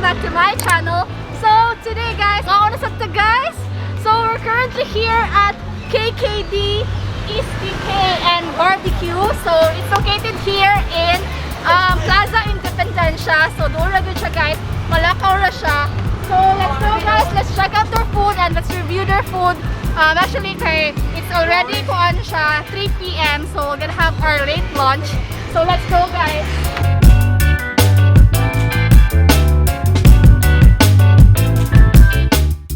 Back to my channel. So today, guys, ako na sa to, guys. So we're currently here at KKD STK and Barbecue. So it's located here in Plaza Independencia. So doon ra gyud siya, guys. Malakaw ra siya. So let's go, guys, let's check out their food and let's review their food. Actually, kay it's already kuan siya, 3 p.m. So we're gonna have our late lunch. So let's go, guys.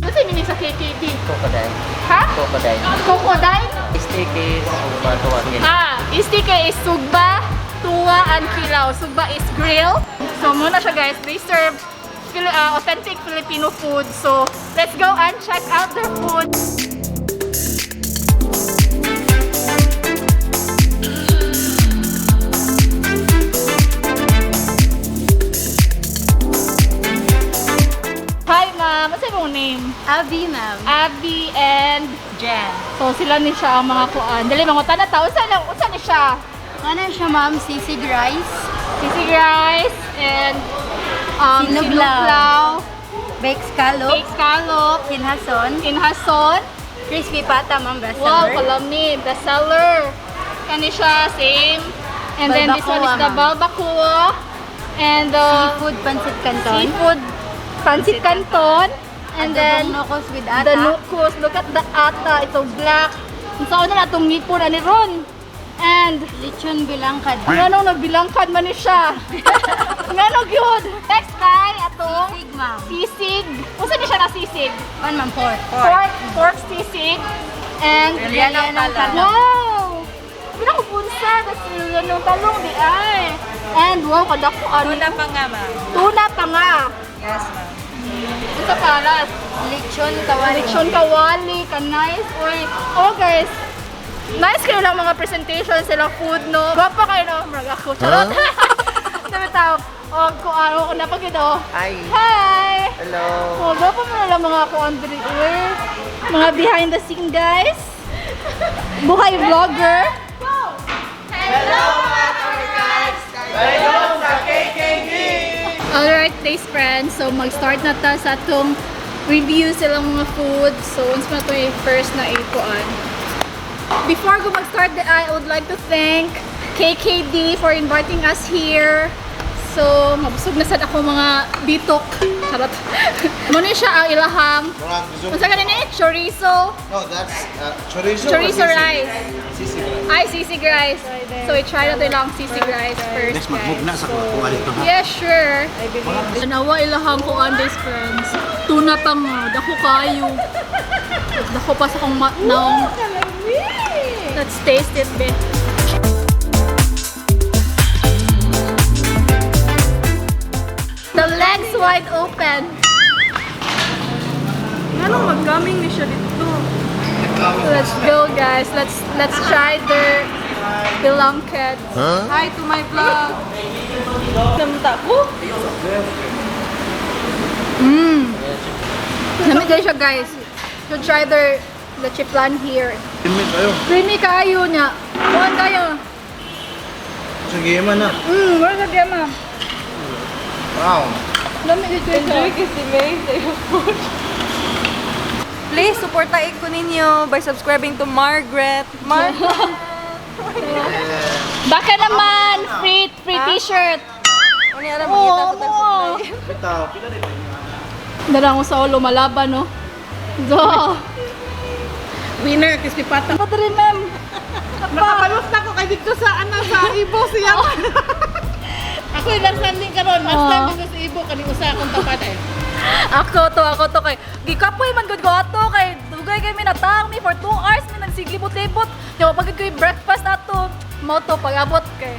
Ano sa meaning sa KKD? Crocodile. Ha? Crocodile. Crocodile? Steak is sugba, tuwa, kilaw. Ah, STK is sugba, tuwa, and kilaw. Sugba is grill. So muna siya, guys, they serve authentic Filipino food. So let's go and check out their food. Hi, ma'am, what's your name? Abby, ma'am. Abby and Jen. So sila ni siya ang mga kuan. Dali mga tana ta. Unsa na unsa ni siya? Ano siya, ma'am? Sisig rice, Sisig rice and Sinuglaw. Sinuglaw, baked scallop, baked scallop, kinhason, inhason. Crispy pata, ma'am, best Wow, seller. kalami. Best seller. Kani siya, same. And then this one is the balbacoa and the Seafood pancit canton. Seafood pancit canton. And then Adobong nokos with ata. The nukos. Look at the ata. Ito black. Unsa na atong ngipon ani ron. And Lechon bilangkad. Nganong nagbilangkad man ni siya? Nganong yun? Next kay atong Sisig, ma'am. Sisig. Unsa ni siya na sisig? Pan, ma'am, pork. Pork sisig. And Riyanong talong. Wow! Pinakubunsa kasi ng talong di ay. And wow, kadako ano. Tuna pa nga, ma'am. Tuna pa nga. Yes, ma'am. Unsa pa last? Lechon kawali. Lechon kawali, ka nice. Uy, oh guys, nice kayo lang mga presentation sila food, no? Gwapa kayo no? Murag ako. Charot. Dami tao. Oh, kung ano, kung napagid, oh. Hi! Hi! Hello! Oh, gwapa mo na lang mga kuan diri, uy. Mga behind the scene, guys. Buhay vlogger. Alright, days friends. So, mag-start na ta sa atong review silang mga food. So, once mo na ito yung first na ikuan. Before ko mag-start, I would like to thank KKD for inviting us here. So, mabusog na sad ako mga bitok. Charot. Muna siya ang ilahang. Unsa ka ni? Chorizo. No, that's chorizo. Or Chorizo sisig? Rice. Sisig rice. Ay, sisig rice. So, we try na ito ilang sisig rice first, Next, mag-move na guys. sa kuha dito. Ha? Yeah, sure. Tanawa ilahang ko this friends. Tuna pa nga. Dako kayo. Dako pa sa kong naong. Let's taste it, be. The legs wide open. Anong mag-coming ni siya dito? Let's go, guys. Let's try their bilangket. Hi to my vlog! Namta ko? Lamig guys siya, guys. So try their leche flan here. Limit kayo. Creamy kayo niya. Kuhan kayo. Sige, man na. Wala sa gema. Wow. Lamig dito siya. Enjoy kasi May sa iyong food. Please, supportain ko ninyo by subscribing to Margaret. Margaret! Baka naman, free Ha? T-shirt. Uni alam mo Oo, kita sa oo. Bitaw, pila rin. Dala ko sa ulo, malaban, no? Do. Winner, crispy pata. Ba't rin, ma'am? Nakapalos na ko kay dito sa ano sa Ibo siya. Ako yung last landing karon, last Oo. landing ko sa Ibo kani usa akong tapat eh. Ako to kay. Gikapoy man gud ko ato kay dugay kay mi natang mi for 2 hours mi nagsiglibot-libot. Di ba pagid ko yung breakfast ato. Mo to pag-abot kay.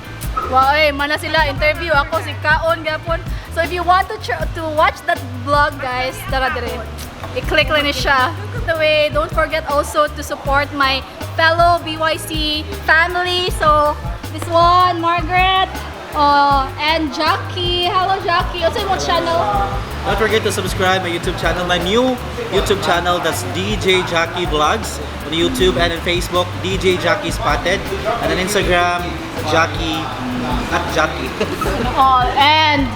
Wow, eh, mana sila interview ako si Kaon gapon. So if you want to watch that vlog, guys, tara dire. I-click lang ni siya. By the way, don't forget also to support my fellow BYC family. So this one, Margaret, oh, and Jackie. Hello, Jackie. What's your channel? Don't forget to subscribe my YouTube channel, my new YouTube channel, that's DJ Jackie Vlogs on YouTube and on Facebook, DJ Jackie Spotted, and on Instagram, Jackie at Jackie. Oh, and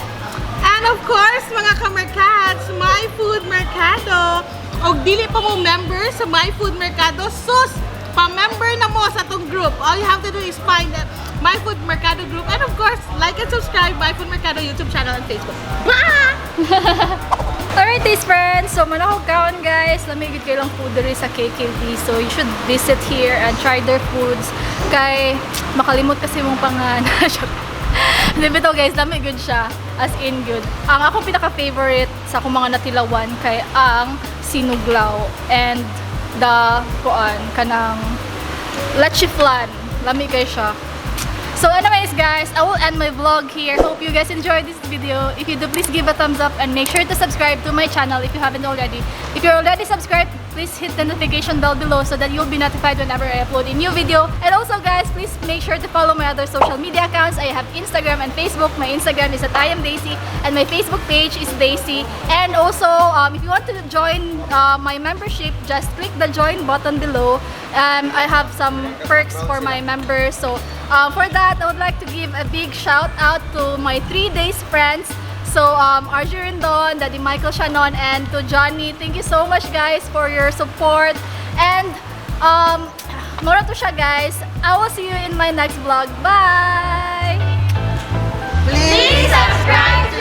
And And of course, mga kamerkads, My Food Mercado. Og dili pa mo member sa My Food Mercado, sus! Pa-member na mo sa atong group. All you have to do is find the My Food Mercado group and of course, like and subscribe My Food Mercado YouTube channel and Facebook. Bye! Alright, these friends. So, manakog kaon, guys. Lami gud kaayo lang food diri sa KKD. So, you should visit here and try their foods. Kay makalimot kasi mong pangan. Hindi bitaw, guys, lami good siya. As in good. Ang akong pinaka-favorite sa akong mga natilawan kay ang sinuglaw and the kuan kanang leche flan. Lami kay siya. So anyways guys, I will end my vlog here. Hope you guys enjoyed this video. If you do, please give a thumbs up and make sure to subscribe to my channel if you haven't already. If you're already subscribed, please hit the notification bell below so that you'll be notified whenever I upload a new video. And also guys, please make sure to follow my other social media accounts. I have Instagram and Facebook. My Instagram is @IamDaisy and my Facebook page is Daisy. And also, if you want to join my membership, just click the join button below. I have some perks for my members. So for that, I would like to give a big shout out to my 3 days friends. So RJ Rendon, Daddy Michael Shannon, and to Johnny. Thank you so much, guys, for your support. And mao ra to siya, guys. I will see you in my next vlog. Bye! Please subscribe to